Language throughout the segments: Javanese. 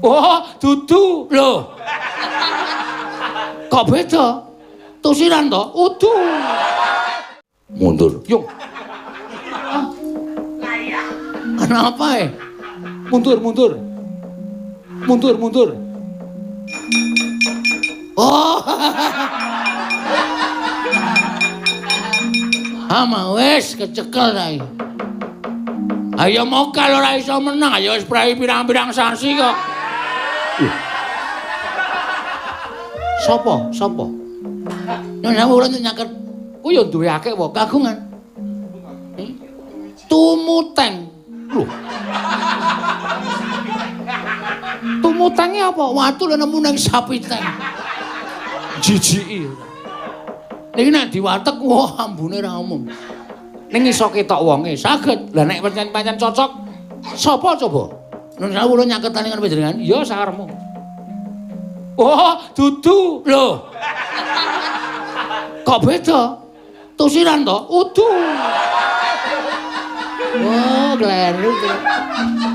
Oh, dudu. Lho. Kok beda? Tusiran to? Udu. Mundur. Yung. Kenapa eh? Mundur, mundur. Mundur, mundur. Oh. Ama wis kecekel ta iki. Ayo mokal ora iso menang, ayo wis prei pirang-pirang sasi kok. Sopo? Sopo? Nek ora nyaket ku ya duwe akeh wae kagungan. Tumuteng. Lho. Tumutenge apa? Watu lho nemu nang sapiteng. Jijiki. Niki nek diwatek wah ambune ra umum. Ning iso ketok wonge saged. Lah nek pancen-pancen cocok sapa coba? Nun sewu kula nyaketane karo panjenengan. Ya sakarepmu. Oh, dudu. Lho. Kok beda? Tusiran to? Udu. Oh, kleru.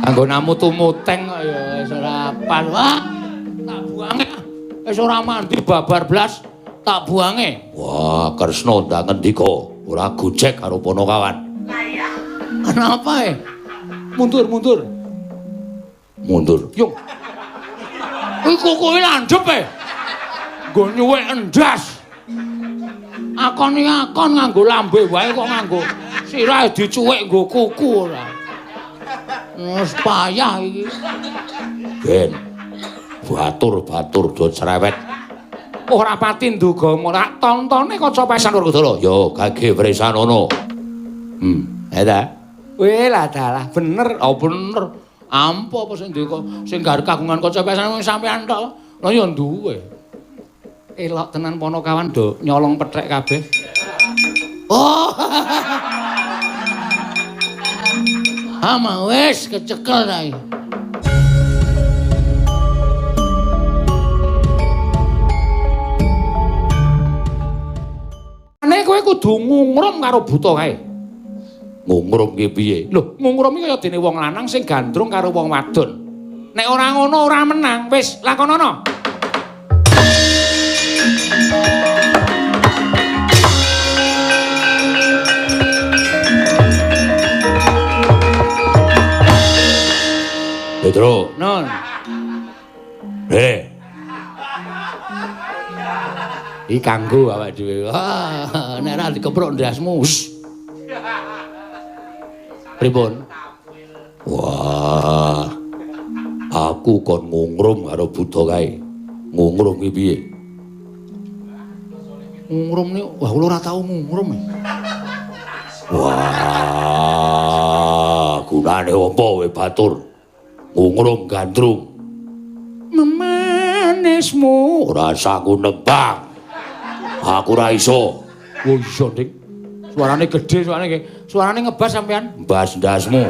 Anggonamu tumuteng kok ya wis ora pas. Wah, tak buange. Wis ora mandi babar blas, tak buange. Wah, Kresna ndak ngendika, ora gojek karo Ponokawan. Kenapa eh? Mundur, mundur. Mundur. Yung. Iku kowe landhep e. Nggo nyuwek endas. Akon iki akon nganggo lambe wae kok nganggo sirahe dicuwek nggo kuku ora. Wis payah iki. Ben. Batur-batur do cerewet. Ora pati nduga ora tontone kaca pesan Werkudara. Ya gage wresanono. Eta. Weh lah dalah bener. Oh bener. Ampo apa sing duwe sing gar kagungan kaca pesan sampean tok. Lah ya duwe. Elok tenan Ponokawan do nyolong pethek kabeh. Oh. Ama wis kecekel ta iki. Nek kowe kudu ngungrum karo buta kae. Ngungrum ki piye? Lho, ngungrum iki kaya dene wong lanang sing gandrung karo wong wadon. Nek ora ngono ora menang, wis lakonono. Petro. Non. Rene. Iki kanggo awake dhewe. Wah, nek ora dikeprok ndasmu. Pripun? Wah. Aku kon ngungrum karo buta kae. Ngungrum ki piye? Ngungrum niku, wah kula ora tau ngungrum. Wah, gunane apa kowe batur? Ngungrum gandrung. Memanismu ora sanggup nembang. Aku ora iso. Oh iso, Dik. Suarane gedhe, suarane nggih. Suarane ngebas sampean. Mbas ndasmu.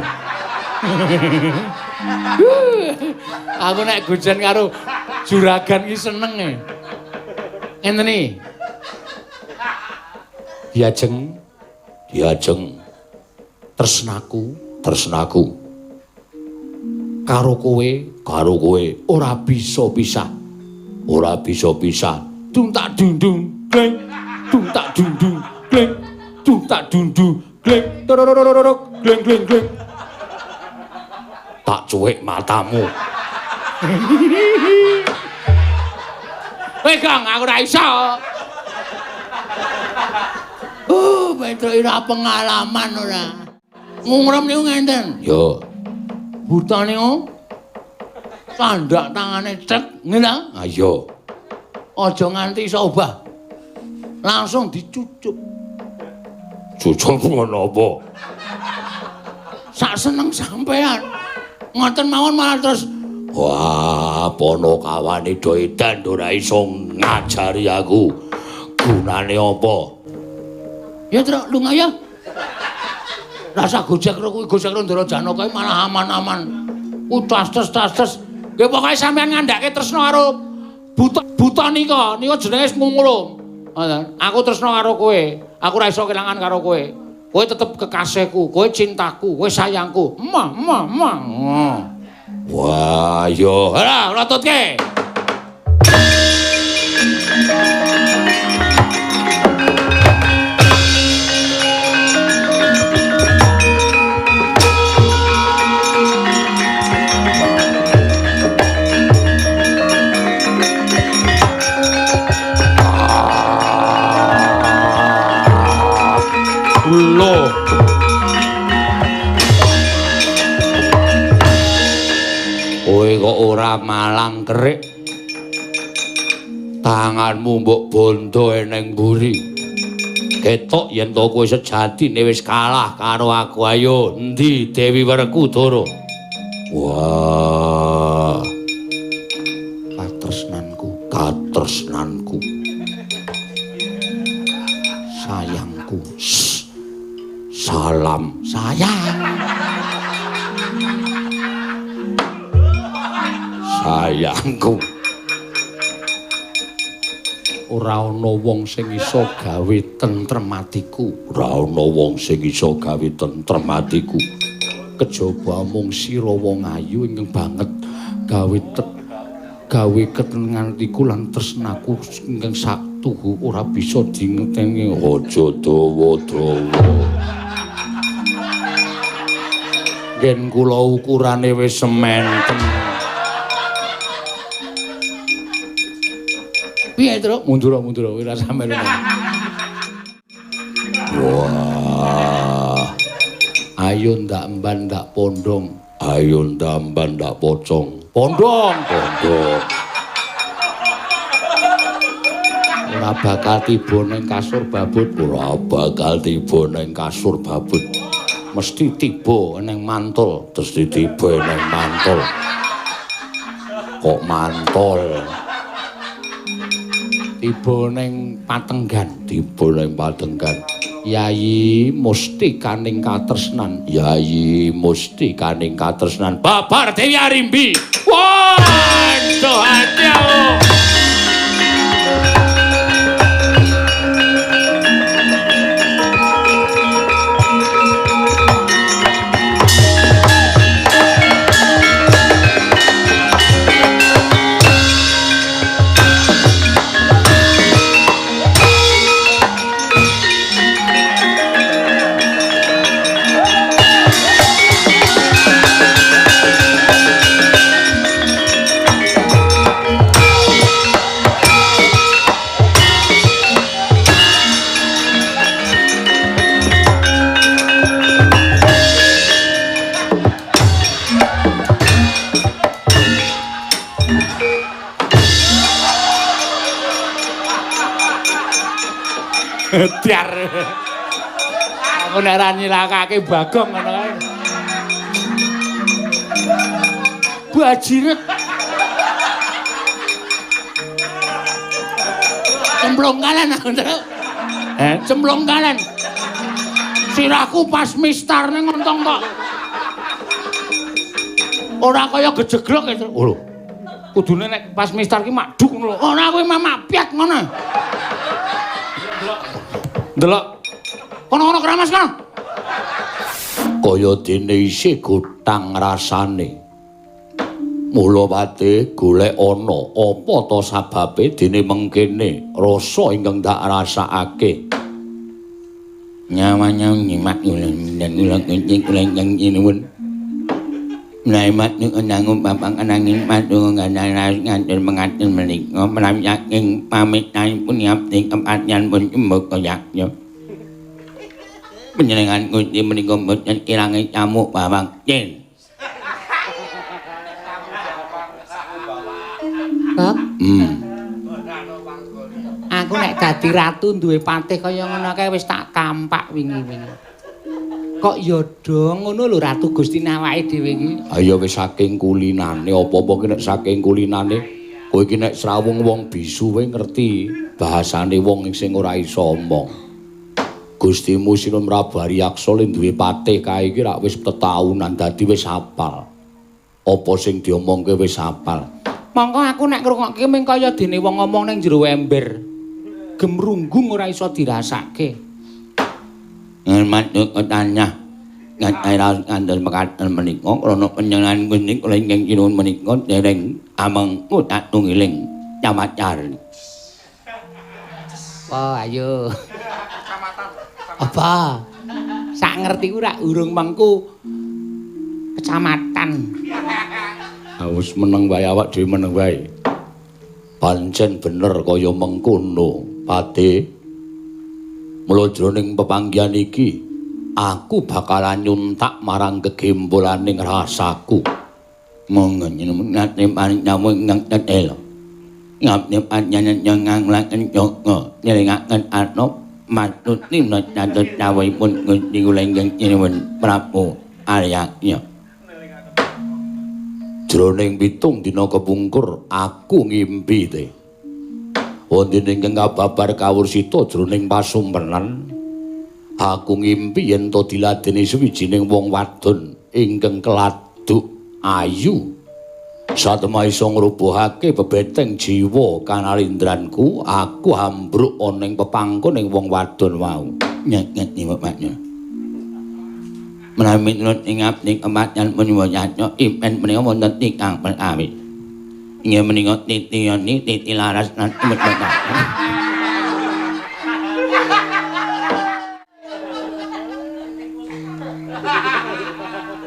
Aku nek gojen karo juragan iki seneng e. Ngenten iki. Diajeng, diajeng tresnaku, tresnaku. Karo kowe, karo kowe ora bisa pisah. Ora bisa pisah. Dung tak dung-dung, gleng. Dung tak dung-dung, gleng. Dung tak dung-dung, gleng. Torororororok, gleng gleng gleng. Tak cuwek matamu. Weh, Kang, aku ora iso. Petro ora pengalaman ora. Ngungrum niku ngenten. Yo. Buta niku sandak tangane cek ngene ta? Ayo. Aja nganti iso obah. Langsung dicucup. Cucup ngono apa? Sak seneng sampean. Ngoten mawon malah terus wah, Ponokawane do edan ora iso ngajari aku. Gunane apa? Ya truk lunga ya. Rasa gojek karo kuwi gojek karo Ndara Janaka malah aman-aman. Ku tas-tas. Nggih pokoke sampean ngandhake tresna karo buta nika, nika jenenge ngungrum. Ngoten. Aku tresna karo kowe. Aku ora iso kelangan karo kowe. Kowe tetep kekasihku, kowe cintaku, kowe sayangku. Ma ma ma. Wah, yo. Ora, lototke. Lho. Kowe kok ora malang kerik. Tanganmu mbok bondo eneng mburi. Ketok yen to kowe sejatine wis kalah karo aku. Ayo, endi Dewi Werkudara? Wah. Katresnanku, katresnanku. Sayangku. Salam sayang. Sayangku. Ora ana wong sing iso gawe tentrem atiku. Ora ana wong sing iso gawe tentrem atiku. Kejaba mung sira wong ayu ingkang banget gawe gawe ketenangan atiku lan tresnaku ingkang saktuhu ora bisa dingeteni. Aja dawa-dawa. Yen kula ukurane wis sementen. Piye, Truk? Mundur, mundur, ora sampe. Wah. Ayo ndak emban ndak pondong. Ayo ndak emban ndak pocong. Pondong, pondong. Ora bakal tiba ning kasur babut, ora bakal tiba ning kasur babut. Mesti tiba ning mantul, mesti tiba ning mantul. Kok mantul? Tiba ning patenggan, tiba ning patenggan. Yayi mustikaning katresnan, yayi mustikaning katresnan. Babar Dewi Arimbi. Waduh, aduh. Biar aku nek ora nyilakake Bagong ngono kae. Bajiret. Cemplung kalen aku, Truk. Cemplung kalen. Sirahku pas mistar ning ngontong kok. Ora kaya gejeglok ya, Truk. Lho. Kudune nek pas mistar ki makduk ngono lho. Ora kuwi mamak piat ngono. Delok. Kono-kono keramas kono. Kaya dene isih gotang rasane. Mula pate golek ana apa ta sababe dene mengkene rasa ingkang tak rasakake. Nyawa-nyawa nyimak ulang ulang kencing ulang yang inuwun. Naimat nanggung babang ananging patung gandaras nganten mengaten menika menawi saking pamitanipun ngabdi kepatihan pun jembaka yakya. Panjenengan Gusti menika mboten ilange camuk bawang yen. Kok? Aku nek dadi ratu duwe patih kaya ngono kae wis tak kampak wingi-wingi. Kok ya dong ngono lho Ratu Gusti awake dhewe iki. Ayo wis saking kulinane apa-apa ki nek saking kulinane kowe iki nek srawung wong bisu kowe ngerti bahasane wong sing ora iso omong. Gustimu Sinun Prabu Aryaksa le duwe patih kae iki rak wis tetaunan dadi wis hafal. Apa sing diomongke wis hafal. Mongko aku nek ngrungokke mung kaya dene wong ngomong ning jero ember. Gemrunggung ora iso dirasake. Ngormat tanya. Ngantos ngantos mekaten menika krana panjenengan Gusti kula ingkang sinuwun menika dereng amengku tatunggiling camacar. Oh, ayo. Apa? Sak ngertiku rak urung mengku kecamatan. Ha wis meneng wae awak dhewe meneng wae. Pancen bener kaya mengkono, Pate. Mula jroning pepanggihan iki aku bakalan nyuntak marang kegembolaning rasaku. Jroning 7 dina kepungkur aku ngimpi te. Wonten ingkang kababar kawursita jroning pasumpenan. Aku ngimpi yen to diladeni suwijining wong wadon ingkang keladuk ayu. Satemah iso ngrubuhake bebeteng jiwa kanalindranku, aku ambruk ana ing pepangkoning wong wadon wau. Nyet-nyet nyet. Menawi miturut ing abdi kematian menyuwun impen menika wonten ingkang perkawis. Inggih menika titiyoni titi laras lan imeten.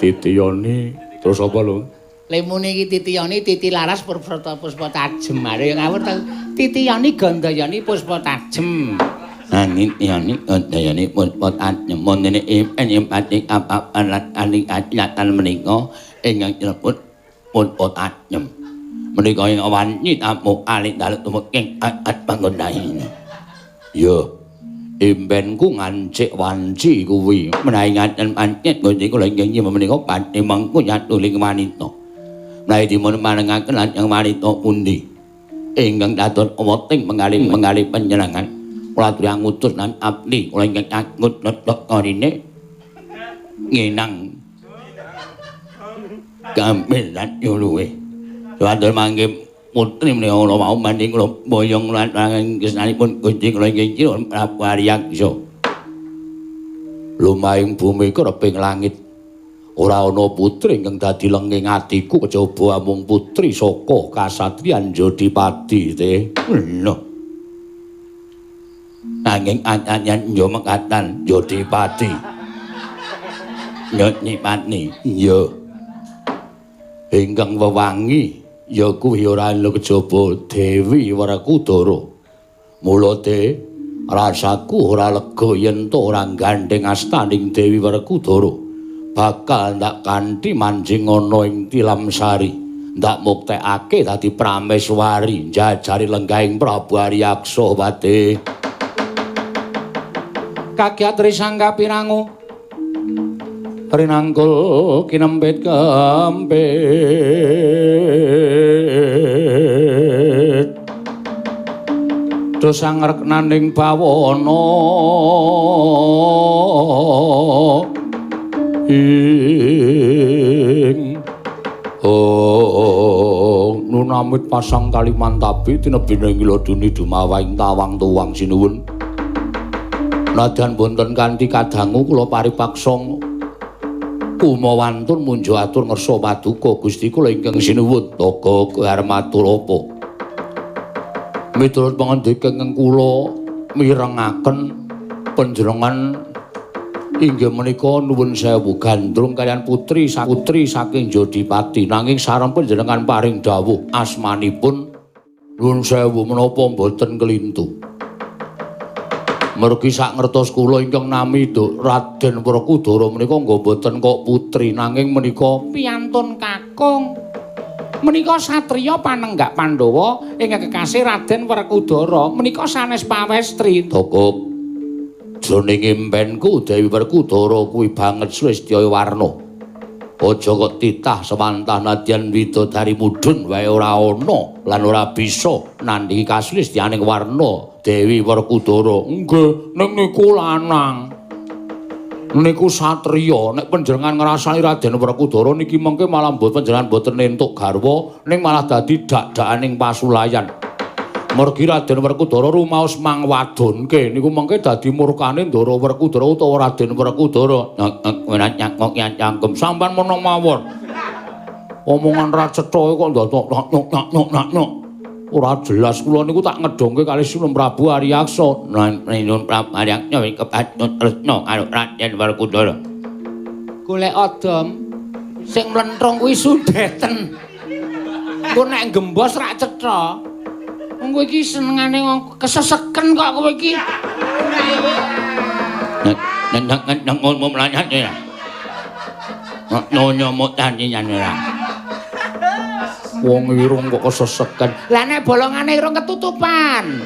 Titiyoni terus apa lho? Lemune iki titiyoni titi laras puspa puspa tajem. Are ya ngawur ta. Titiyoni gandayani puspa tajem. Nitiyani gandayani puspa tajem. Wonten impen impati apapan lan aling-alatan menika ingkang dilebut puspa tajem. Menika ing wanci tamu alit dalu tumut ing at panggonane. Ya. Impenku ngancik wanci kuwi menawi ngaten pancet Gusti kula ingkang menika badhe mengku nyatuling wanita. Menawi dipun parengaken lajeng wanita pundi ingkang dados weting menggalih panjenengan kula aturi ngutus lan abdi kula ingkang takut netok korine nginang gampil lan yuluwe. Suwanten mangke putri menika kula wau manding kula boyong lan gesangipun Gusti kula ingkang sinuwun Prabu Aryaksa. Lumahing bumi kereping langit. Ora ana putri ingkang dadi lenging atiku kejaba amung putri saka kasatriyan Jodipati te. Lho. Nanging anyan yo mekatan Jodipati. Nyotnipati. Iya. Ingkang wewangi ya kuwi ora ana kejaba Dewi Werkudara. Mula te rasaku ora lega yen to ora gandheng astaning Dewi Werkudara. Bakal ndak kanthi manjing ana ing Tilamsari, ndak muktekake dadi prameswari njajari lenggahing Prabu Aryaksa Pate. Kagiat risangga pirangu rinangkul kinempit kempit dosa ngreknaning bawana ing oh nunamit pasang kalimantabi tinebine ngiloduni dumawaing tawang tuwang sinuwun. Nadyan boten kanthi kadangu kula paripaksa kumawantun munjo atur ngersa paduka Gusti kula ingkang sinuwun toga armatur apa. Miturut pangandika ingkang kula mirengaken panjenengan inggih menika nuwun sewu gandrung kaliyan putri putri saking Jodipati nanging sareng panjenengan paring dawuh asmanipun nuwun sewu menapa mboten kelintu. Mergi sak ngertos kula ingkang nami Raden Werkudara menika nggih mboten kok putri nanging menika piyantun kakung. Menika satriya panenggak Pandhawa ingkang kekasih Raden Werkudara menika sanes pawestri. Tokok jroning impenku Dewi Werkudara kuwi banget sulistya warna. Aja kok titah sewantah nadyan widodari mudhun wae ora ana lan ora bisa nandhingi kasulistyaning warna Dewi Werkudara. Nggih, ning niku lanang. Niku satriya. Nek panjenengan ngrasani Raden Werkudara niki mengke malah mboten panjenengan mboten entuk garwa ning malah dadi dak-dakaning pasulayan. Mergi Raden Werkudara rumaos mang wadonke niku mengke dadi murkane Ndara Werkudara utawa Raden Werkudara. Ora nyakok cangkem sampean meneng mawon. Omongan ra cetha kok ndodok nyok nyok nyok nyok. Ora jelas kula niku tak ngedongke kalih Sinun Prabu Aryaksa. Sinun Prabu Aryaksa kepacut tresna karo Raden Werkudara. Golek odom sing mlentrung kuwi sundeten. Engko nek gembos rak cetha. Wong kowe iki senengane keseseken kok kowe iki. Nek nek nek ngono mlanyat ya. Nyonya mutani ora. Wong irung kok keseseken. Lah nek bolongane irung ketutupan.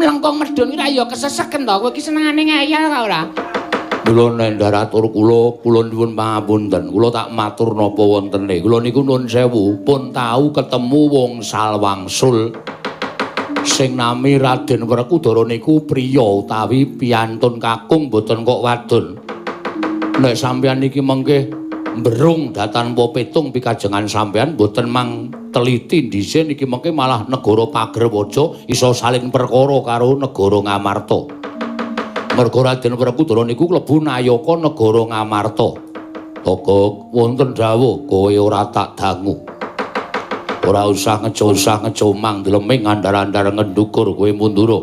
Mlengkung medhun iki ya keseseken to. Kowe iki senengane ngeyel ta ora? Kula nendhar atur kula, kula nyuwun pangapunten. Kula tak matur napa wontene. Kula niku nuwun sewu, pun tau ketemu wong salwangsul sing nami Raden Werkudara niku priya utawi piyantun kakung mboten kok wadon. Nek sampeyan niki mengke mberung datanpa petung pikajengan sampeyan mboten mang teliti dhisik niki mengke malah negara Pagerwaja iso saling perkara karo negara Ngamarta. Merga Raden Werkudara niku klebu nayaka negara Ngamarta. Togok wonten dawuh kowe ora tak dangu. Ora usah ngecomang dleming andar-andar ngendukur kowe mundura.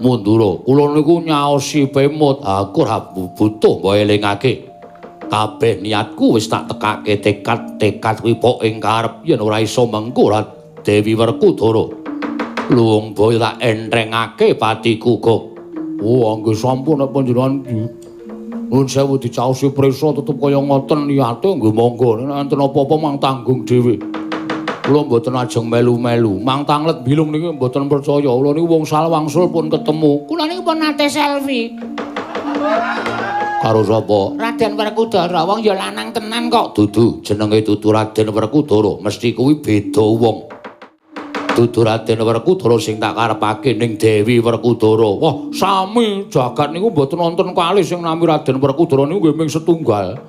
Mundura. Kula niku nyaosi pemut, aku ora butuh mbok elingake. Kabeh niatku wis tak tekake tekad-tekad kuwi pok ing karep yen ora iso mengko ora Dewi Werkudara. Luwung boyo tak entrengake patiku kok. Oh, nggih sampun nek panjenengan nuwun sewu dicaosi prisa tetep kaya ngoten niate nggih monggo nek enten apa-apa mang tanggung dhewe. Kula mboten ajeng melu-melu, mang tanglet bilung niki mboten percaya. Kula niku wong salwangsul pun ketemu. Kula niku pun nate selfie. Karo sapa? Raden Werkudara, wong ya lanang tenan kok. Dudu, jenenge dudu Raden Werkudara, mesti kuwi beda wong. Dudu Raden Werkudara sing tak karepake ning Dewi Werkudara. Wah, sami jagat niku mboten wonten kalih sing nami Raden Werkudara niku nggih ming setunggal.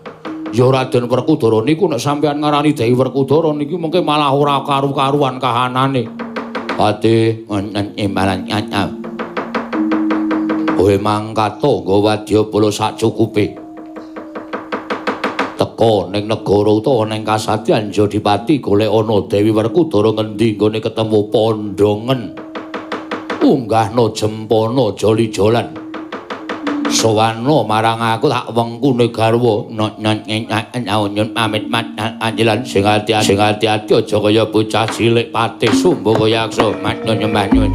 Ya Raden Werkudara niku nek sampeyan ngarani Dewi Werkudara niki mengke malah ora karu-karuan kahanane. Ate wonten imbalan nyanyam. Kowe mangkato nggo wadyabala sak cukupe. Teka ning negara utawa ning kasadyan Jodipati golek ana Dewi Werkudara ngendi nggone ketemu pondongen. Unggahno jempana joli-jolan. Sowana marang aku tak wengkune garwa nyun pamit anjelan sing ati-ati aja kaya bocah cilik patih sumbo kaya aksa matun nyembah nyun.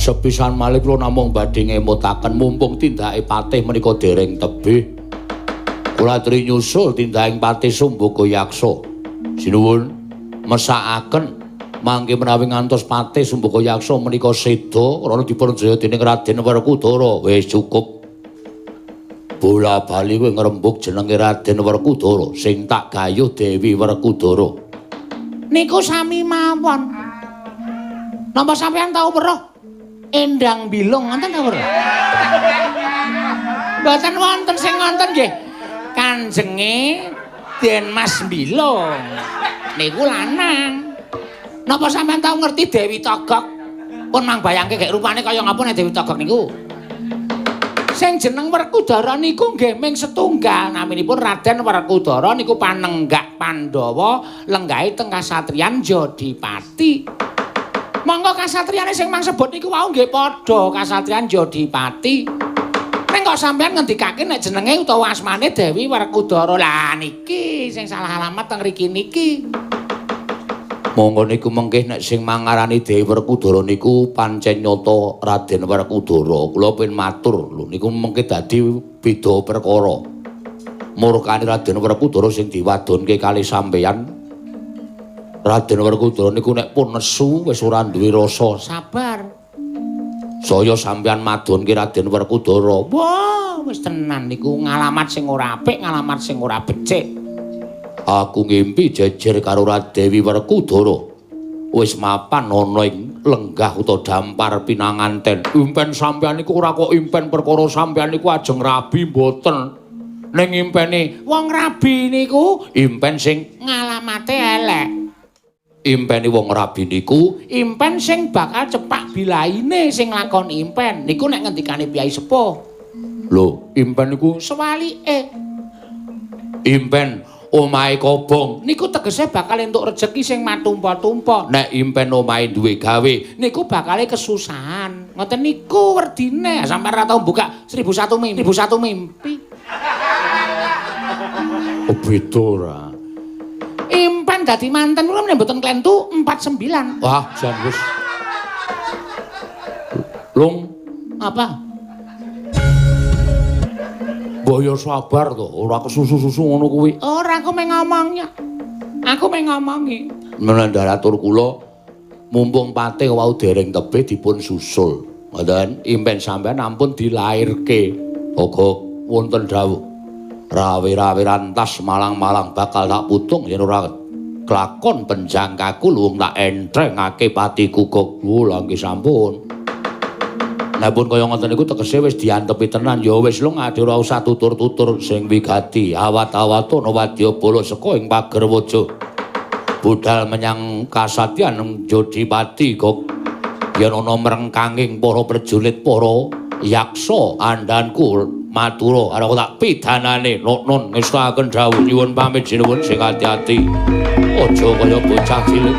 Sepisan malih kula namung badhe ngemutaken mumpung tindake patih menika dereng tebih. Kula aturi nyusul tindaking patih Sumbaga Yaksa. Sinuwun mesakaken mangke menawi ngantos patih Sumbaga Yaksa menika seda krana dipunjaya dening Raden Werkudara. Wis cukup. Bola bali kowe ngrembug jenenge Raden Werkudara sing tak gayuh Dewi Werkudara. Niku sami mawon. Napa sampeyan tau weruh Endang Bilung wonten ta ora? Mboten wonten sing wonten nggih. Kanjenge Den Mas Bilung. Niku lanang. Napa sampeyan tau ngerti Dewi Togok? Pun mang bayangke gek rupane kaya ngapa nek Dewi Togok niku? Sing jeneng Werkudara niku nggih ming setunggal, naminipun Raden Werkudara niku panenggak Pandhawa lenggahe teng kasatriyan Jodipati. Monggo kasatriyane sing mang sebut niku wau nggih padha kasatriyan Jodipati. Ning kok sampeyan ngendikake nek jenenge utawa asmane Dewi Werkudara. Lah niki sing salah alamat teng mriki niki. Monggo niku mengke nek sing mangarani Dewi Werkudara niku pancen nyata Raden Werkudara. Kula pin matur lho niku mengke dadi beda perkara. Murkane Raden Werkudara sing diwadonke kalih sampeyan. Raden Werkudara niku nek pun nesu wis ora duwe rasa. Sabar. Saya sampeyan madonke Raden Werkudara. Wah, wis tenan niku ngalamat sing ora apik, ngalamat sing ora becik. Aku ngimpi jejer karo Radewi Werkudara. Wis mapan ana ing lenggah utawa dampar pinanganten. Impen sampeyan niku ora kok impen perkara sampeyan niku ajeng rabi mboten. Ning impene wong rabi niku impen sing ngalamate elek. Impene wong rabi niku impen sing bakal cepak bilaine sing lakoni impen. Niku nek ngendikane Kyai Sepuh. Lho, impen niku sewalike. Impen omahe kobong niku tegese bakal entuk rejeki sing matumpa-tumpa. Nek impen omahe duwe gawe niku bakale kesusahan. Ngoten niku werdine. Sampeyan ora tau buka 1001 mimpi, 1001 mimpi. Oh, beda ora. Impen dadi manten kula menawi mboten klentu 49. Wah, jan wis. Lung, apa? Mbok ya sabar to, ora kesusu-susu ngono kuwi. Ora, aku mung ngomongnya. Aku mung ngomongi. Menandar atur kula mumpung patih wau dereng tebih dipun susul. Ngoten, impen sampean ampun dilairke. Uga wonten dawuh. Rawe-rawe rantas malang-malang bakal tak putung yen ora klakon penjangkaku luwung tak entrengake patiku kok. Lha nggih sampun. Nek pun kaya ngoten niku tegese wis diantepi tenan ya wis lung ade ora usah tutur-tutur sing wigati. Awat-awatana wadyabala seka ing pager waja. Budal menyang kasatyan Jodipati kok yen ana mrengkanging para prajurit para yaksa andhanku matura karo tak pidanane nun ngestakaken dawuh nyuwun pamit sinuwun sing ati-ati aja kaya bocah cilik.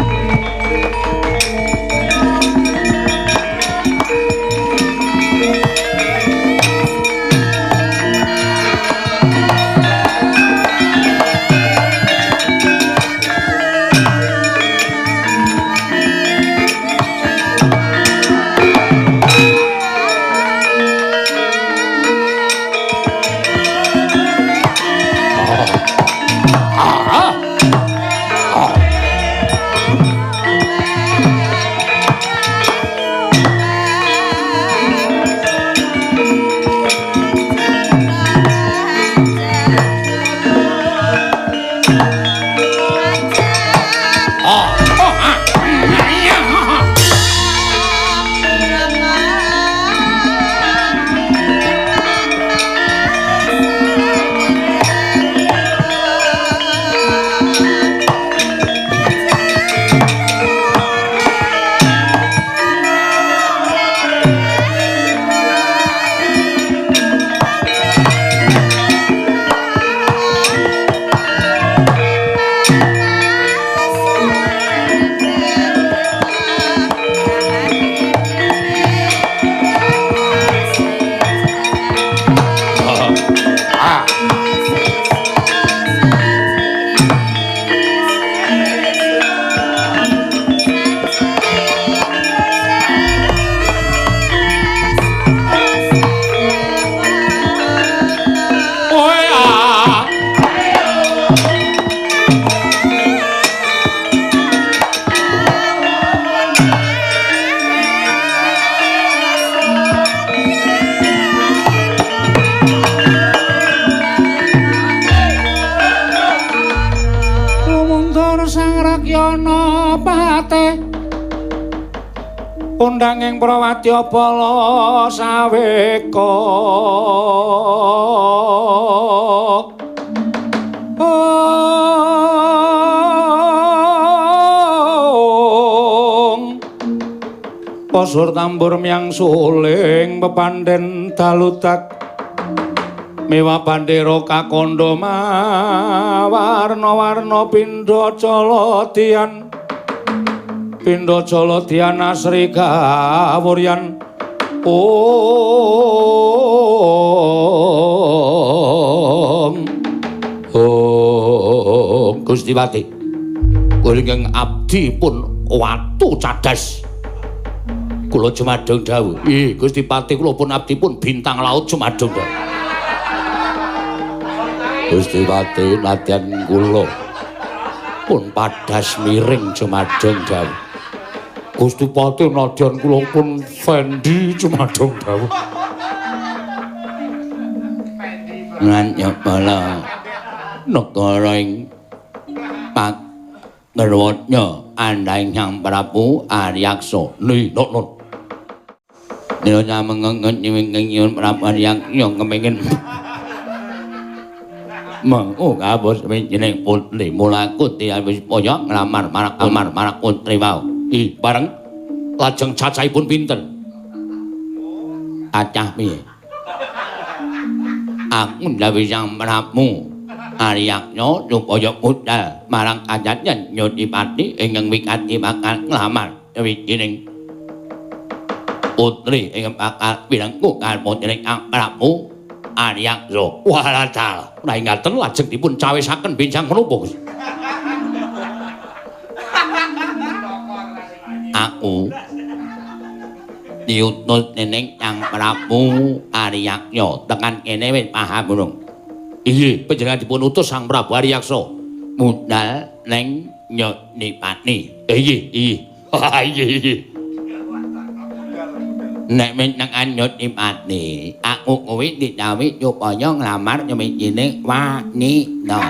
Undanging Prawadyabala saweka. Pasur tambur myang suling pepandhen daludak mewah bandera kakandha mawarna-warna pindha caladian pindha jaladian asri kawuryan. Om Om Gusti Pati kula ingkang abdi pun watu cadas kula jumadung dawuh. Ih Gusti Pati kula pun abdi pun bintang laut jumadung dawuh. Gusti Pati nadyan kula pun padas miring jumadung dawuh. Gusti Pati nadyan kula pun fendi jumadung dawuh. Lan nyepala negara ing Pagerwatnya andhaing Hyang Prabu Aryaksa. Ni nok non. Nira nyamengengen nyuwing nyuwun Prabu Aryaksa kepengin mengko kabus wijining putri mulaku tiyang wis nglamar marang amar marang putri wau. I bareng lajeng cacahipun pinten? Cacah piye? Aku ndhawuhi Sang Prabu Aryaksa supaya budal marang kajaten Yodipati ingkang wigati bakal nglamar wijining putri ingkang bakal pirengku karo putri Kang Prabu Aryaksa. Walah dalah, nek ngaten lajeng dipun cawisaken benjang menapa Gusti? Aku diutus dening Kang Prabu Aryaksa tekan kene wis paham durung? Inggih, panjenengan dipun utus Sang Prabu Aryaksa budal ning Yodipati. Inggih, inggih. Inggih, inggih. Nek wis tekan Yodipati, aku kuwi didhawuhi supaya nglamar nyewijine wanita.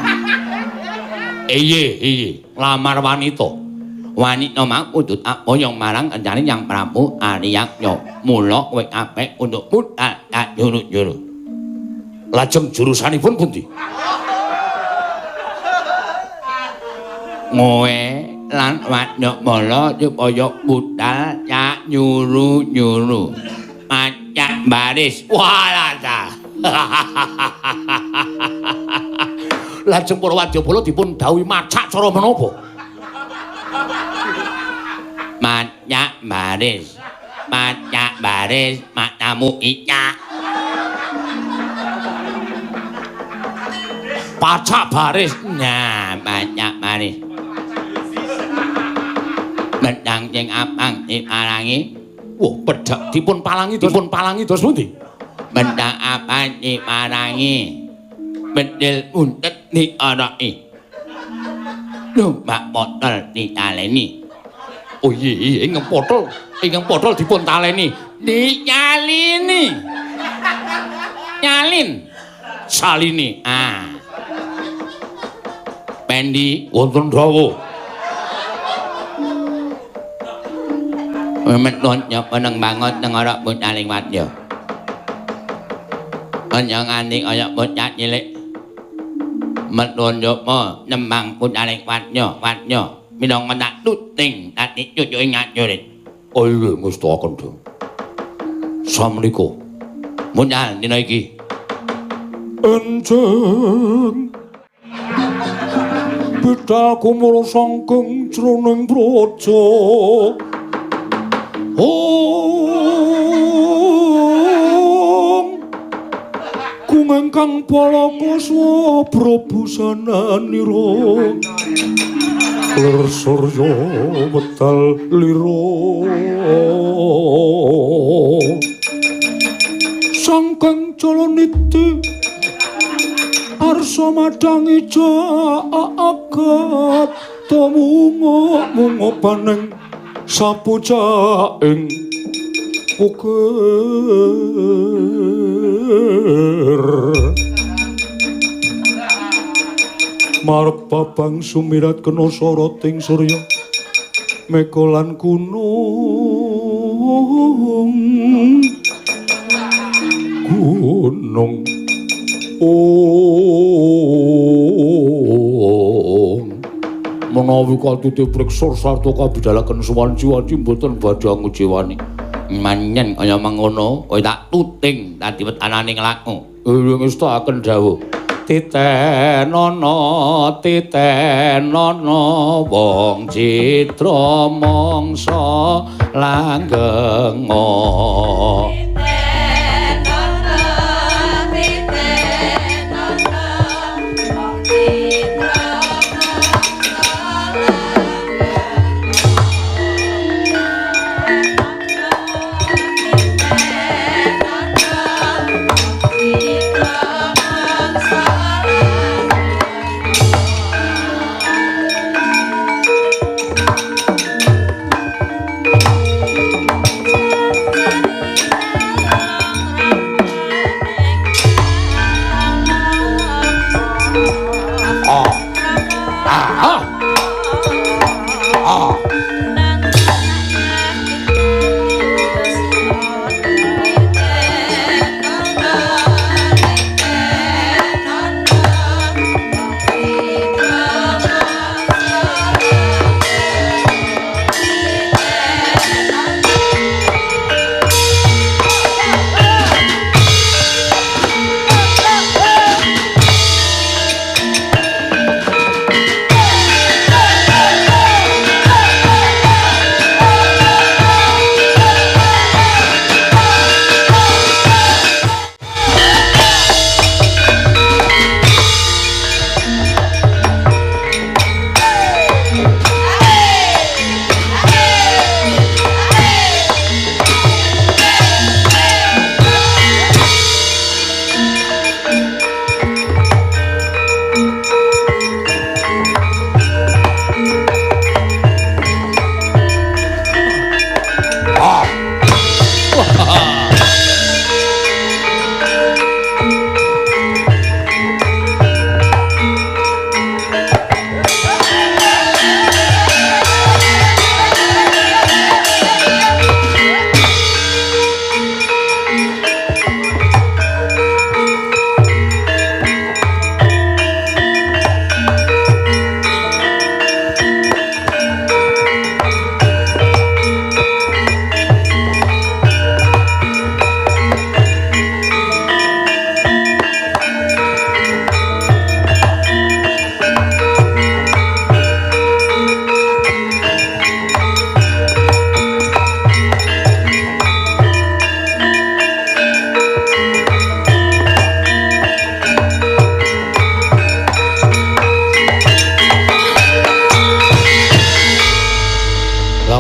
Inggih, inggih, nglamar wanita. Wanita mau kudu tak boyong marang kencane Hyang Prabu Aryaksa. Mula kowe kabeh kudu budal tak juru-juru. Lajeng jurusanipun pundi? Ngowe lan Wadyabala supaya budal cak nyuru-nyuru. Pacak baris. Walah ta. Lajeng para wadyabala dipun dawuhi macak cara menapa? Macak baris. Macak baris matamu icak. Pacak baris. Nah, pacak baris. Pedang sing abang dipalangi. Wah, pedhak dipun palangi, dipun palangi dos pundi? Pedang abang dipalangi. Bedil buntet dioroki. Numpak botol ditaleni. Oh iya, iya, ingkang potol dipun taleni. Dinyalini. Nyalin. Salini. Ah. Pendi wonten dawuh. Memetun nyapa nang bangot nang ora bocaling wadya. Aja nganti kaya bocah cilik. Metun nyapa nembang bocaling wadya, wadya minangka tak tuting dadi cucuke ngajurit. Oh iya, ngestakaken dawuh. Samenika budal dina iki. Enjing bidal kumara sangkeng jroning praja. Om kungengkang palaka swabra busananira lir surya wedal lira sangkeng jalaniti arsa madangi jagat tumunga-munga baning sapucaing ukir marep babang sumirat kena soroting surya mega lan gunung gunung ong menawi katiti priksa sarta kabidalaken suwanci-wanci mboten badhe ngujiwani. Manyen kaya mangono kowe tak tuting dadi wetanane nglaku. Ngestakaken dawuh. Titenono titenono wong citra mangsa langgenga.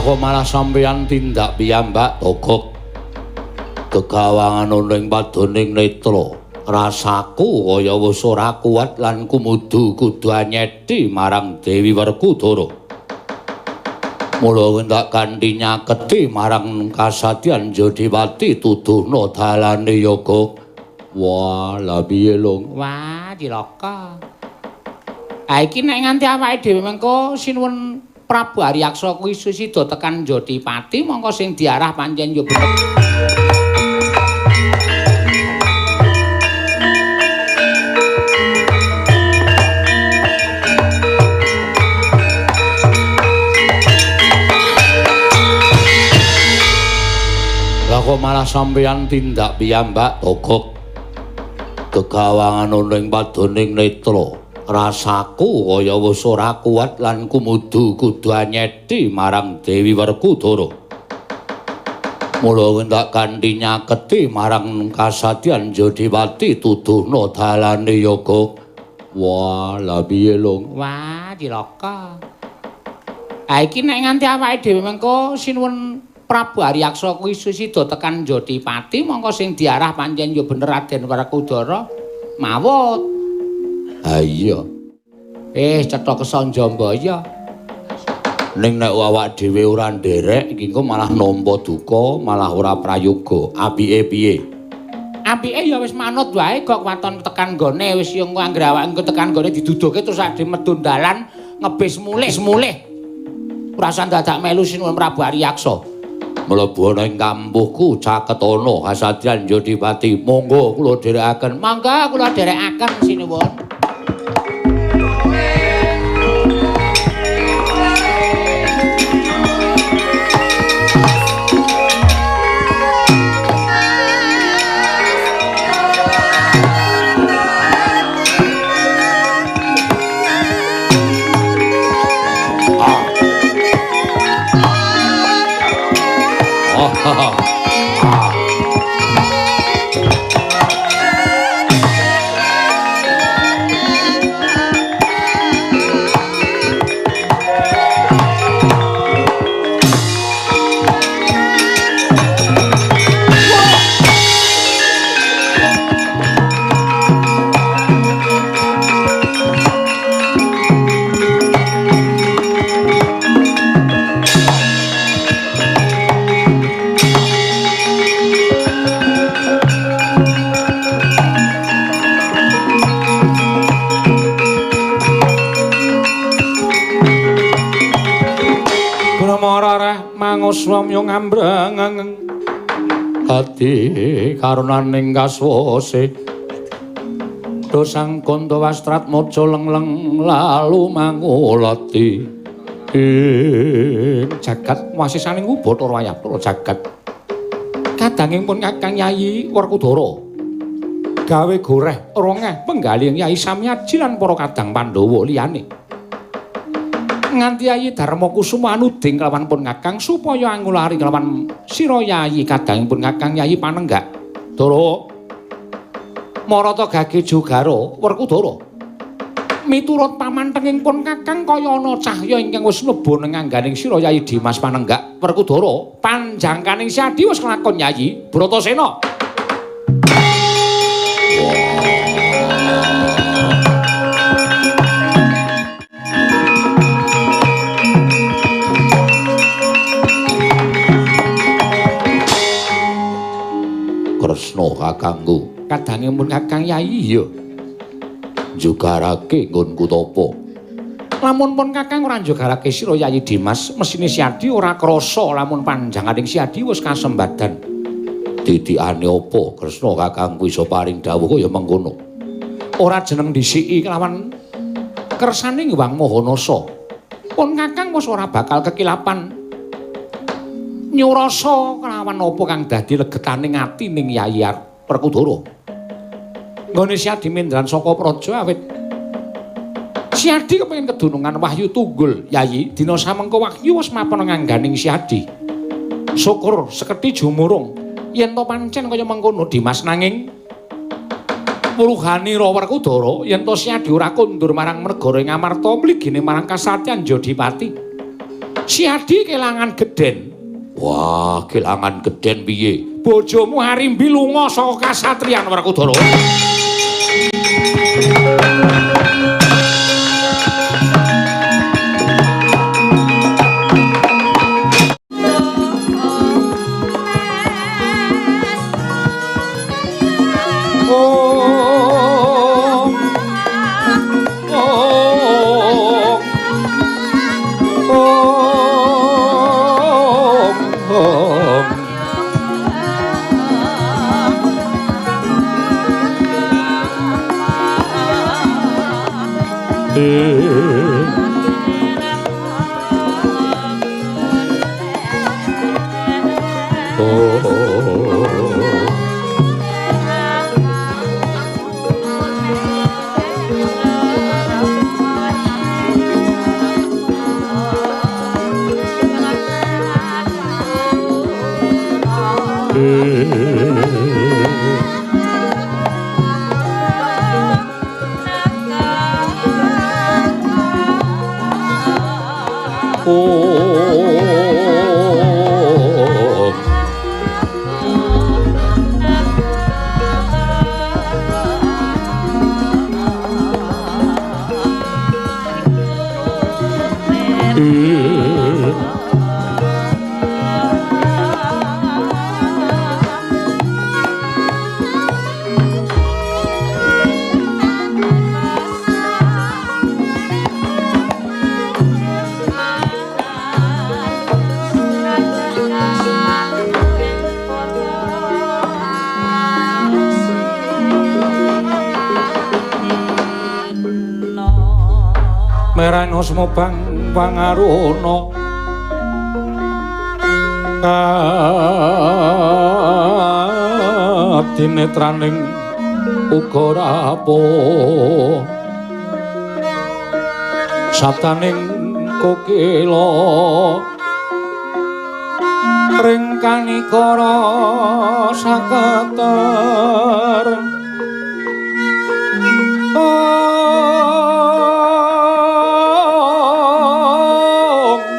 Lah kok malah sampeyan tindak piyambak Togok gegawangan ana ing padoning netra. Rasaku kaya wis ora kuat lan kumudu kudu anyedi marang Dewi Werkudara. Mula tak kanthi nyaketi marang kasadyan Jodipati tuduhna dalane yoga. Wah, lha piye, Lung? Wah, cilaka. Ha iki nek nganti awake dhewe mengko sinuwun Prabu Aryaksa kuwi sida tekan Jodipati mongko sing diarah pancen ya bener. Lah kok malah sampeyan tindak piyambak Togok gegawangan ana ing padoning netra. Rasaku kaya wis ora kuat lan kumudu kudu anyedi marang Dewi Werkudara. Mula tak kanthi nyaketi marang kasadyan Jodipati tuduhna dalane yoga. Wah, lha piye, Lung? Wah, cilaka. Ha iki nek nganti awake dhewe mengko sinuwun Prabu Aryaksa kuwi sida tekan Jodipati mongko sing diarah pancen ya bener Raden Werkudara mawut. Ha iya. Cetha kesanjambaya. Ning nek awak dhewe ora nderek iki engko malah nampa duka, malah ora prayoga. Apike piye? Apike ya wis manut wae kok waton tekan nggone wis yo anggere awake engko tekan nggone diduduhke terus ade medun dalan ngebis mulih-mulih. Ora usah dadak melu sinuwun Prabu Aryaksa. Mlebu ana ing kampuhku caketana kasadyan Jodipati. Monggo kula dherekaken. Monggo kula dherekaken sinuwun. Manguswamya ngambrang ati karunaning kaswase dosang kanda wastratmaja lengleng lalu mangulati ing jagat wasisaning Bathara Wayabara jagat kadanging pun Kakang Yayi Werkudara gawe goreh rongeh penggalih Yayi Samyaji lan para kadang Pandhawa liyane nganti Yayi Darma Kusuma anuding kelawan pun Kakang supaya angulari kelawan sira Yayi kadanging pun Kakang Yayi Panenggak. Dara marata gage jogara Werkudara miturut pamantenging pun Kakang kaya ana cahya ingkang wis mlebu ning angganing sira Yayi Dimas Panenggak. Werkudara panjangkaning Siadi wis kelakon Yayi Bratasena. Kresna kakangku kadange pun Kakang Yayi iya njogarake nggonku tapa. Lamun pun Kakang ora njogarake sira Yayi Dimas mesine Siadi ora krasa lamun panjanganing Siadi wis kasembadan. Titikane apa Kresna kakangku iso paring dawuh kaya mengkono? Ora jeneng dhisiki kelawan kersane Hyang Maha Nasa. Pun Kakang wis ora bakal kekilapan nyurasa kelawan apa kang dadi legetaning ati ning Yayi Werkudara. Nggone Siadi mindran saka praja awit Siadi kepengin kedunungan wahyu tunggul Yayi. Dina samengko wahyu wis mapan ngangganing Siadi. Syukur sekedhi jumurung yen to pancen kaya mengkono Dimas, nanging wuruhanira Werkudara yen to Siadi ora kondur marang negara ing Amarta mligine marang kasatyan Jodipati. Siadi kelangan gedhen. Wah, kelangan gedhen piye? Bojomu Arimbi lunga saka kasatriyan Werkudara. Merana semobang pangaruna kadinetraning uga rapuh sabdaning kokila ring kanikara saketer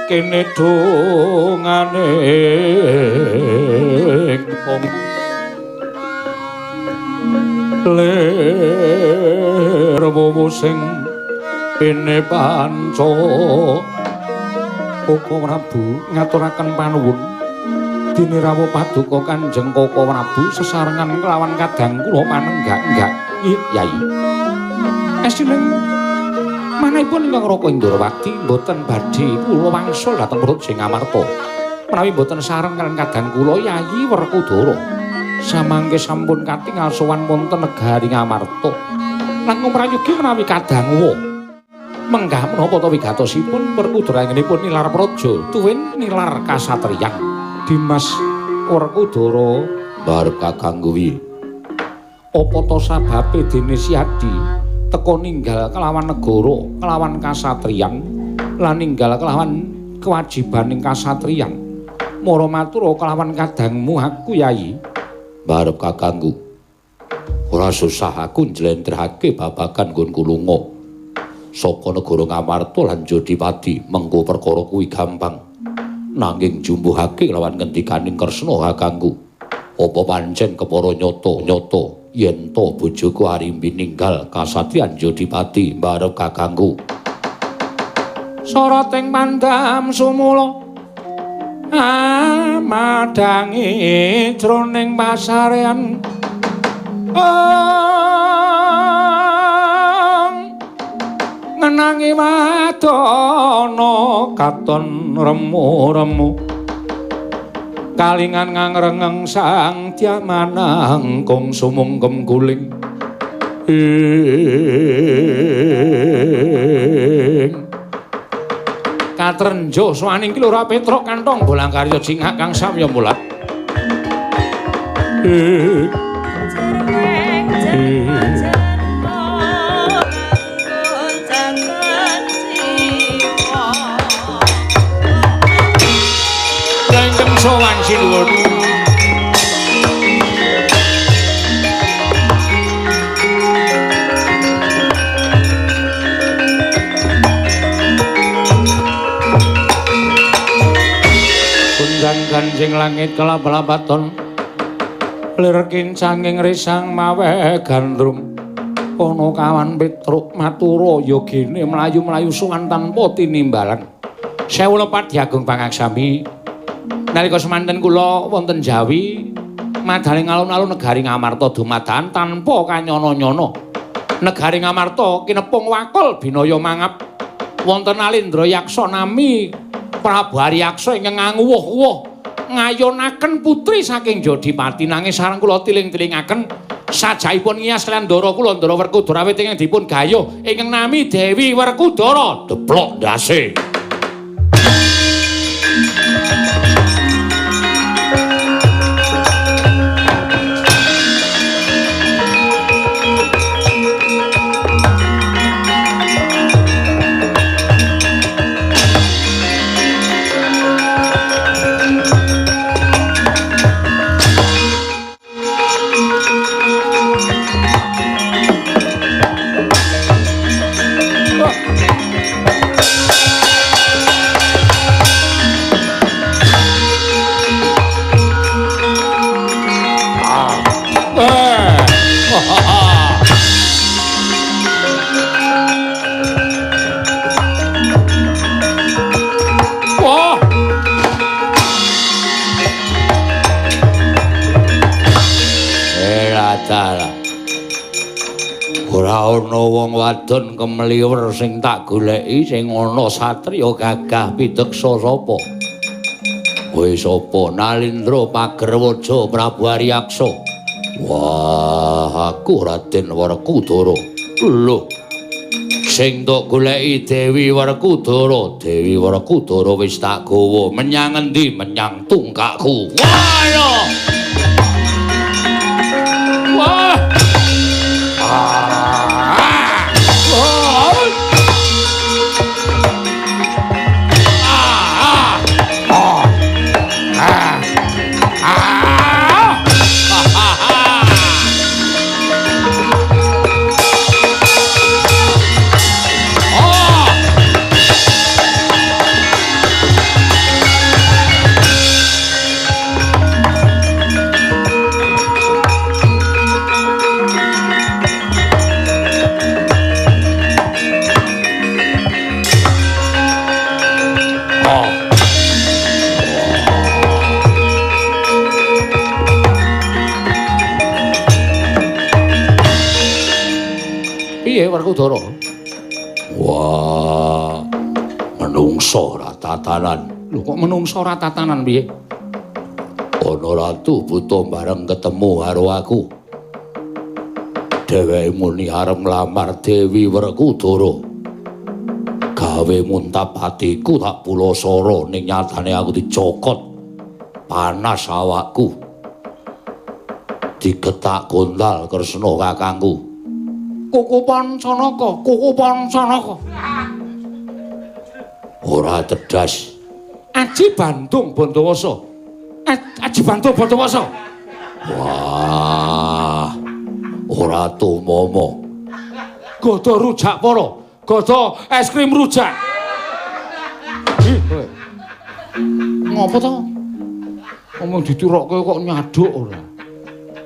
kene dongane wong lir wowo sing pene panca. Koko Prabu ngaturaken panuwun dene rawuh paduka Kanjeng Koko Prabu sesarengan kelawan kadang kula panenggak-enggak. Yai estuning manahipun ingkang Raka Indrawati mboten badhe kula wangsul dhateng Praja Ngamarta menawi mboten sareng kaliyan kadang kula Yayi Werkudara. Samangke sampun katingal sowan wonten negari Ngamarta. Langkung prayogi menawi kadang menggah menapa ta wigatosipun Werkudara anggenipun nilar praja tuwin nilar kasatriyan. Dimas Werkudara barep kakang kuwi. Apa ta sababe dene Siadi teka ninggal kelawan negara, kelawan kasatriyan, lan ninggal kelawan kewajibaning kasatriyan. Mara matura kelawan kadangmu aku Yayi. Barep kakangku. Ora susah aku njlentrehake babagan nggonku lunga saka negara Ngamarta lan Jodipati. Mengko perkara kuwi gampang. Nanging jumbuhake kelawan ngendikaning Kresna kakangku. Apa pancen kepara nyata-nyata yen to bojoku Arimbi ninggal kasatriyan Jodipati barep kakangku. Soroting pandam sumula amadhangi jroning pasarean ngenangi wadana katon remu-remu kalingan ngangrengeng sang diamanangkung sumungkem guling ing katrenjo swaning ki Lurah Petruk kantong bolang karya jingak kang samya mulat. Sowan sinuwun. Ganjing langit kelap-lapaton lir kincanging risang mawe gandrung ana kawan Petruk matura yogene mlayu-mlayu sowan tanpa tinimbalan. Sewu lepat Diagung Pangaksami. Nalika semanten kula wonten Jawi madaling alun-alun negari Ngamarta dumadakan tanpa kanyana-nyana. Negari Ngamarta kinepung wakul binaya mangap wonten Alindra Yaksa nami Prabu Aryaksa ingkang nganguwuh-wuh ngayonaken putri saking Jodipati nanging sareng kula tiling-tilingaken sajaipun ngiyas kaliyan ndara kula Ndara Werkudara awit ingkang dipun gayuh ingkang nami Dewi Werkudara deplok ndase. Ora ana wong wadon kemliwer sing tak goleki, sing ana satriya gagah pideksa sapa? Kowe sapa? Nalindra Pagerwaja Prabu Aryaksa. Wah, aku Raden Werkudara. Lho. Sing tok goleki Dewi Werkudara, Dewi Werkudara wis tak gawa menyang endi? Menyang tungkakku. Wah, ya. Wah. Werkudara. Wah, menungso ora tatanan. Lho kok menungso ora tatanan piye? Ana ratu buta bareng ketemu karo aku. Dheweke muni arep nglamar Dewi Werkudara. Gawe muntap atiku tak pulasara ning nyatane aku dicokot. Panas awakku. Digetak gondal Kresna kakangku. Kukupan Sanaka, kukupan Sanaka. Ora tedas. Aji Bandung Bondowoso. Aji Bandung Bondowoso. Wah. Ora tumomo. Godo rujak para. Godo es krim rujak. Ih, kowe. Ngopo to? Omong ditirokke kok nyaduk ora.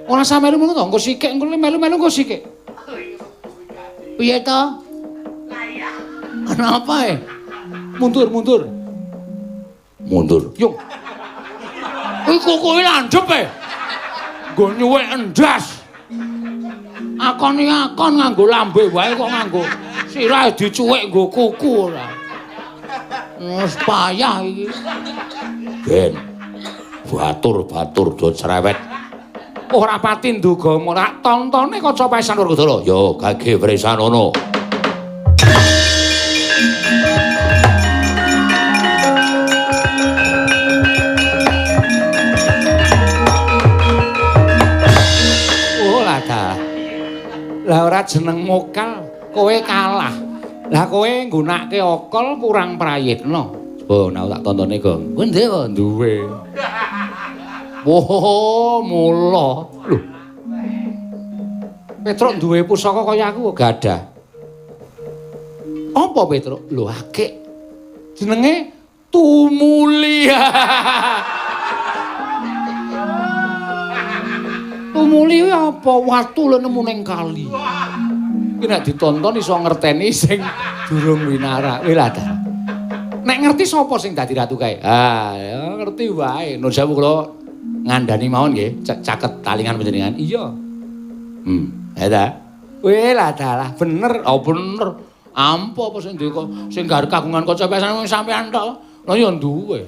Ora sampe melu to, engko sikik, engko melu-melu engko sikik. Piye to? Ana apa e? Mundur, mundur. Mundur. Yung. Kuwi kukuhe landhep e. Nggo nyuwek endas. Akon iki akon nganggo lambe wae kok nganggo sirah dicuwek nggo kuku ora. Wis payah iki. Ben. Batur-batur do cerewet. Ora pati nduga ora tontone kaca paesan Werkudara. Ya gage wresanono. Oh lah ta. Lah ora jeneng mokal, kowe kalah. Lah kowe nggunakake akal kurang prayitna. Oh, nek tak tontone, Gong. Kowe ndek kok duwe. Wah, mula. Lho. Petruk duwe pusaka kaya aku gadah. Apa Petruk? Lho, akeh. Jenenge Tumuli. Tumuli kuwi apa? Watu lho nemu ning kali. Iki nek ditonton iso ngerteni sing durung winara. Wih lah ta. Nek ngerti sapa sing dadi ratu kae? Ah, ya ngerti wae. Nun sewu kula ngandani mawon nggih, caket talingan panjenengan. Iya. Ya ta. Wih lah dalah, bener. Oh bener. Ampo apa sing duwe sing kagungan kaca pesan sampean tok. Lah ya duwe.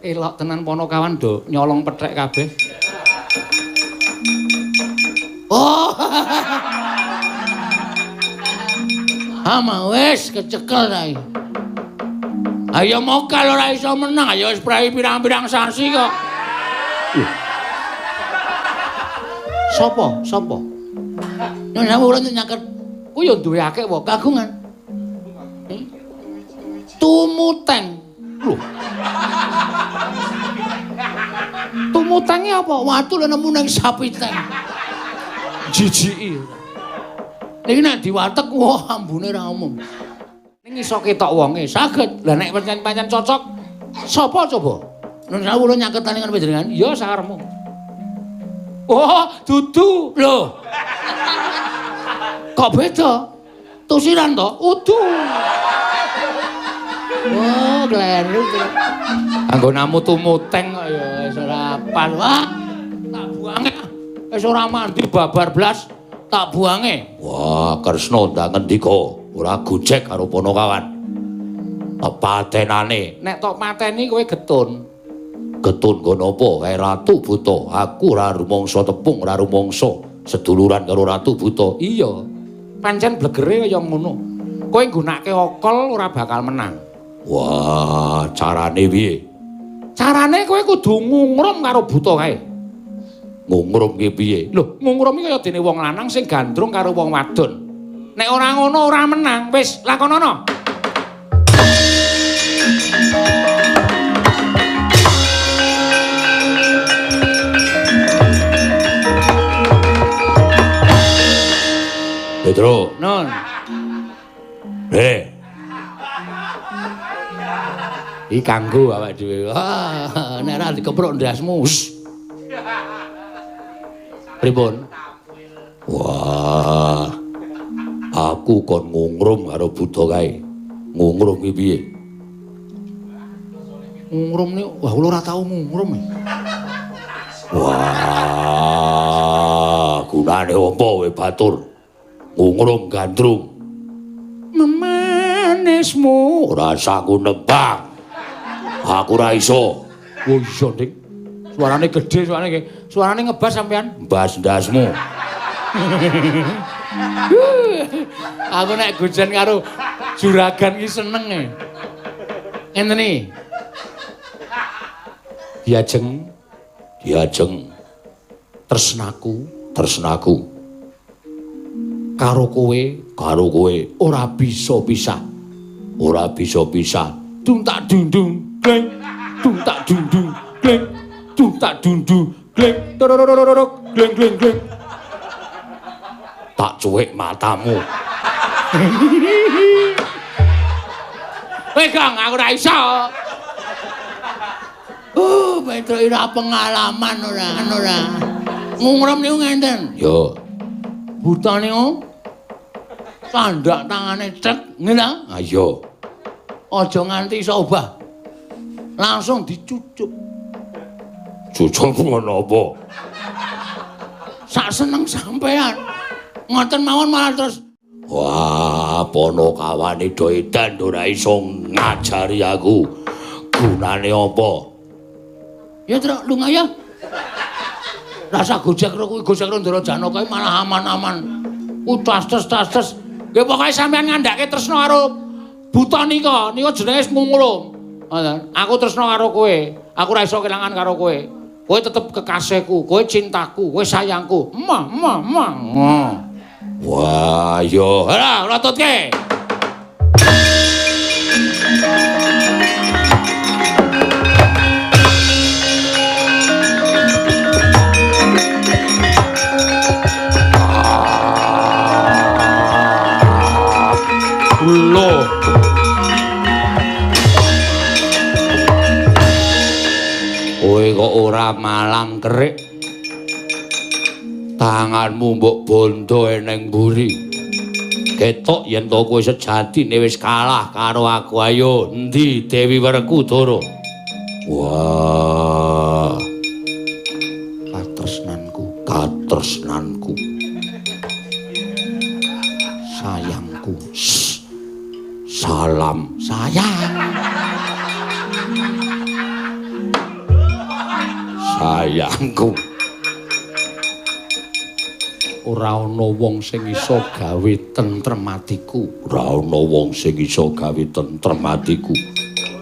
Elok tenan Ponokawan do nyolong pethek kabeh. Oh. Ama wis kecekel ta iki. Ayo mokal ora iso menang, ayo wis prei pirang-pirang sasi kok. Sopo? Sopo? Nyuwun sewu kula nyaket. Ku ya duwe akeh wae kagungan. Tumuteng. Lho. Tumutenge apa? Watu lho nemu nang sapiteng. Jijiki. Niki nek diwatek wah ambune ra umum. Ning iso ketok wonge saged. Lah nek pancen-pancen cocok sapa coba? Nun sewu kula nyaket talingan panjenengan. Iya sakarepmu. Oh, dudu. Lho. Kok beda? Tusiran to? Udu. Oh, kleru. Anggonamu tumuteng kok ya wis ora pas. Wah, tak buange. Wis ora mandi babar blas, tak buange. Wah, Kresna ndak ngendika, ora gojek karo Ponokawan. Patenane. Nek tok pateni kowe getun. Getun nggo napa? Kae Ratu Buta. Aku ora rumangsa tepung, ora rumangsa seduluran karo Ratu Buta. Iya. Pancen blegere kaya ngono. Kowe nggunakake okol ora bakal menang. Wah, carane piye? Carane kowe kudu ngungrum karo buta kae. Ngungrum ki piye? Lho, ngungrum iki kaya dene wong lanang sing gandrung karo wong wadon. Nek ora ngono ora menang. Wis, lakonono. Petro. Non. Rene. Iki kanggo awake dhewe. Ah, nek ora dikeprok ndasmu. Pripun? Wah. Aku kon ngungrum karo buta kae. Ngungrum ki piye? Ngungrum niku, wah kula ora tau ngungrum. Wah, gunane apa kowe batur? Ngungrum gandrung. Memanismu ora sanggup nembang. Aku ora iso. Oh iya, Dik. Suarane gedhe suarane nggih. Suarane ngebas sampean. Mbas ndasmu. Aku nek gojen karo juragan ki seneng e. Ngenten iki. Diajeng, diajeng tresnaku, tresnaku. Karo kowe, karo kowe ora bisa pisah. Ora bisa pisah. Dung tak dung-dung, gleng. Dung tak dung-dung, gleng. Dung tak dung-dung, gleng. Torororororok, gleng gleng gleng. Tak cuwek matamu. Weh, Kang, aku ora iso. Petro ora pengalaman ora, ora. Ngungrum niku ngenten. Yo. Buta niku sandak tangane cek, nggih ta? Ayo. Aja nganti iso obah. Langsung dicucup. Cucup ngono apa? Sak seneng sampean. Ngoten mawon malah terus. Wah, Ponokawane do edan ora iso ngajari aku. Gunane apa? Ya, Truk, lunga ya. Rasa gojek karo kuwi gojek karo Ndara Janaka malah aman-aman. Utas-tes-tas. Nggih pokoke sampean ngandhake tresna karo buta nika, nika jenenge ngungrum. Aku tresna karo kowe, aku ora iso kelangan karo kowe. Kowe tetep kekasihku, kowe cintaku, kowe sayangku. Mah, mah, mah. Wah, yo. Ora, ora tutke. Lho. Kowe kok ora malang kerik. Tanganmu mbok bondo eneng mburi. Ketok yen to kowe sejatine wis kalah karo aku. Ayo endi Dewi Werkudara? Wah. Katresnanku, katresnanku. Sayangku. Shh. Salam sayang. Sayangku. Ora ana wong sing iso gawe tentrem atiku. Ora ana wong sing iso gawe tentrem atiku.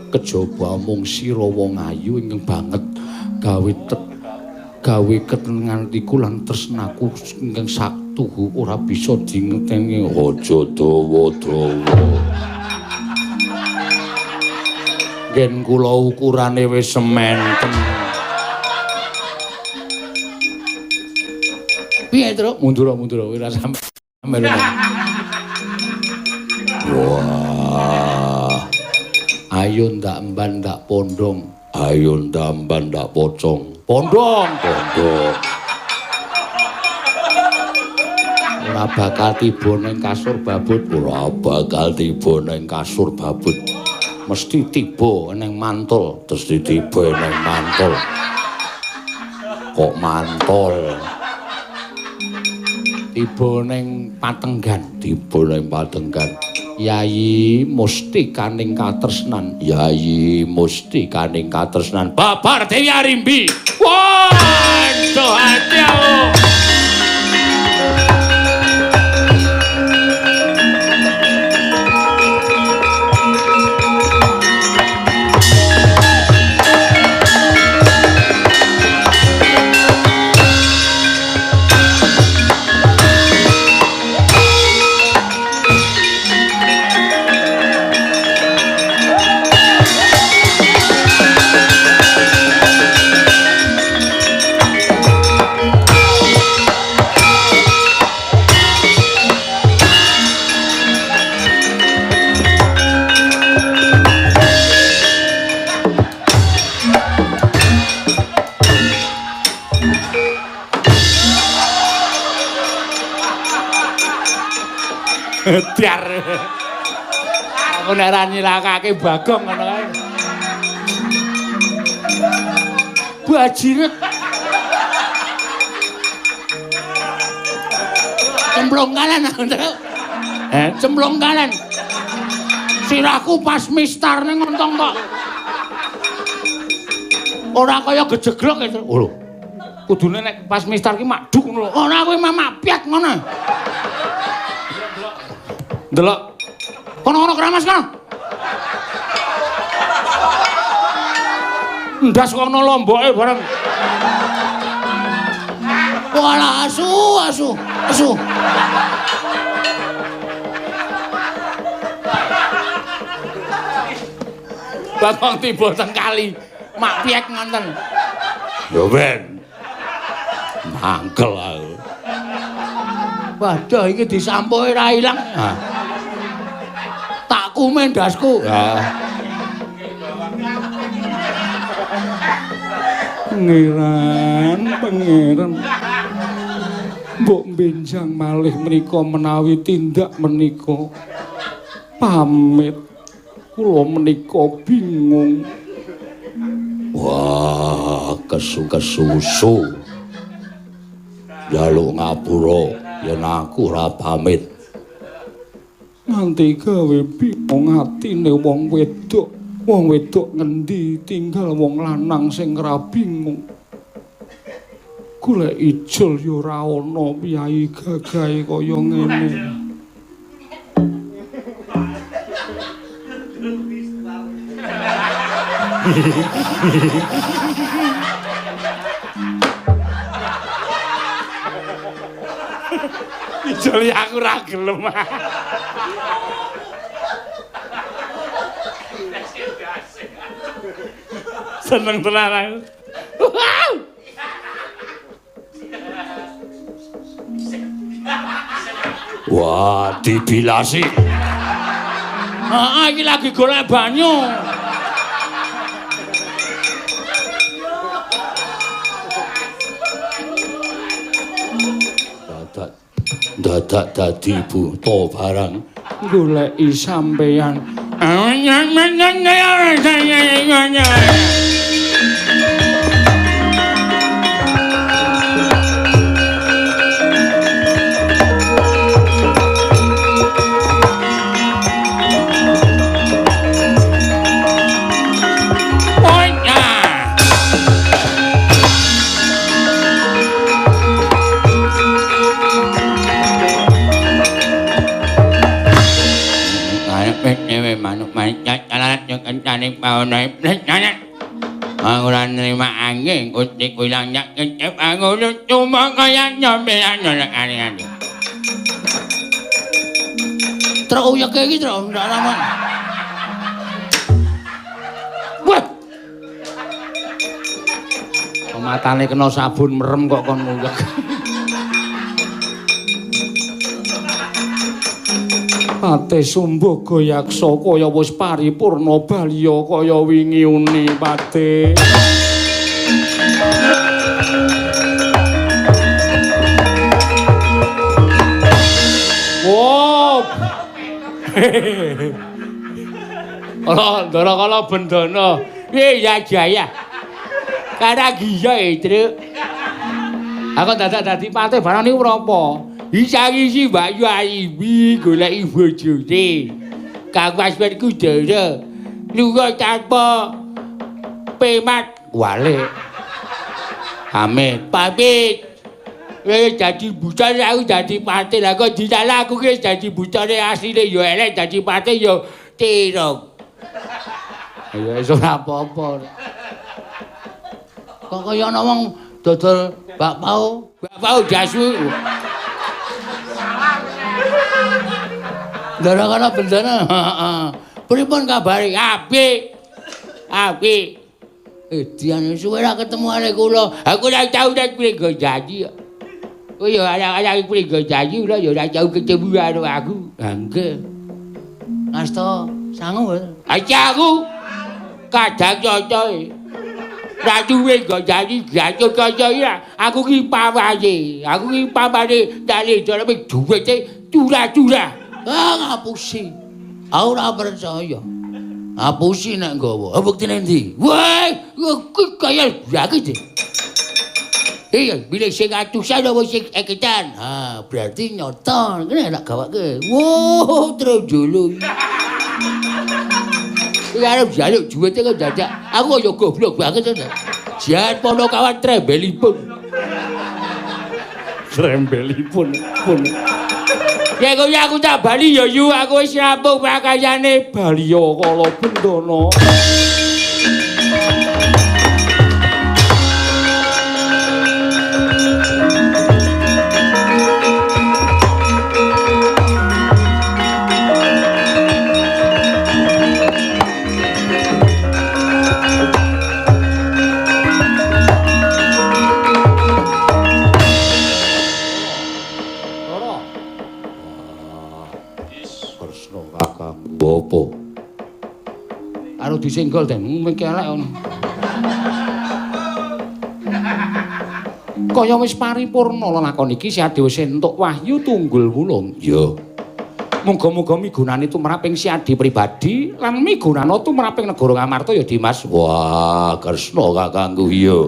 Kejaba mung sira wong ayu ingkang banget gawe ketenengan atiku lan tresnaku ingkang saktuhu ora bisa dingeteni. Aja dawa-dawa. Yen kula ukurane wis sementen. Piye, Truk? Mundur-mundur ora sampe. Wah. Ayo ndak emban ndak pondong. Ayo ndak emban ndak pocong. Pondong, pondong. Ora bakal tiba ning kasur babut, ora bakal tiba ning kasur babut. Mesti tiba ning mantul, mesti tiba ning mantul. Kok mantul? Tiba ning patenggan, tiba ning patenggan. Yayi mustikaning katresnan, yayi mustikaning katresnan. Babar Dewi Arimbi. Wah, aduh ati aku. Biar aku nek ora nyilakake Bagong ngono kae. Bajiret. Cemplung kalen aku, Truk. Cemplung kalen. Sirahku pas mistar ning ngontong kok. Ora kaya gejeglok e, Truk. Lho. Kudune nek pas mistar ki makduk ngono lho. Ora kuwi mamak piak ngono. Delok. Kono-kono keramas kono. Ndas kono lomboke bareng. Walah asu asu asu. Bagong tiba teng kali. Mak piek ngonten. Ya ben. Mangkel aku. Waduh iki disampuhi ra ilang. Tak kumen ndasku. Pangeran, pangeran. Mbok benjang malih menika menawi tindak menika. Pamit. Kula menika bingung. Wah, kesu-kesusu. Njaluk ngapura yen aku ora pamit. Nganti gawe bingung atine wong wedok. Wong wedok ngendi tinggal wong lanang sing ora bingung. Golek ijol ya ora ana piyayi gagahe kaya ngene. Ijol aku ora gelem. Seneng tenan aku. Wow. Wah, dibilasi. Heeh, iki lagi golek banyu. Dadak dadi buta barang goleki sampeyan. Ora nrima angin utik ulang nyak ngecep aku cuma kaya nyampean nolak aneh-aneh. Truk uyeke iki truk ndak rawan. Wah. Matane kena sabun merem kok kon nguyek. Ate Sumbaga yaksa kaya wis paripurna baliya kaya wingi uni pate. Wow. Ala ndara kala bendana. Piye ya Jaya? Karagiya e, Truk. Aku dadak dadi patih barang niku menapa? Isang-isi Mbak Yu Aibi goleki bojone. Kang Waswen Kudara lunga tanpa pemat walik. Amit pamit. Wis dadi buta aku dadi patih. Lah kok disalah aku ki dadi butane asline ya elek dadi patih ya terong. Ya wis ora apa-apa. Kok kaya ana wong dodol bakpao, bakpao jasu. Ndara kana bendana. Heeh. Pripun kabare? Apik. Apik. Dian suwe ra ketemu arek kula. Aku ora tau nek Pringgodadi kok. Kowe ya arek-arek Pringgodadi ora ya ora tau ketemu karo aku. Ha nggih. Asta sangu. Aja aku kadang cocoke. Ratu Pringgodadi gacut kaca iki. Aku ki pamane. Aku ki pamane dali daleme duwite curah-curah. Ah ngapusi. Aku ora percaya. Ngapusi nek nggawa. Buktine endi? Wah, kuwi kaya lagi. Iya, bilih sing atusan apa sing eketan. Ha, berarti nyata. Kene tak gawake. Wuh, terus dulu. Iki arep njaluk duwite kok dadak. Aku ya goblok banget to. Jan Ponokawan trembelipun. Trembelipun pun. Ya kok aku tak bali ya yu, aku wis rampung pakayane baliya kala bendana. Apa? Karo disenggol den, iki elek ngono. Kaya wis paripurna lelakon iki Siade wis entuk wahyu tunggul wulung. Ya. Muga-muga migunani tumrap ing Siade pribadi lan migunana tumrap ing negara Ngamarta ya Dimas. Wah, Kresna kakangku iya.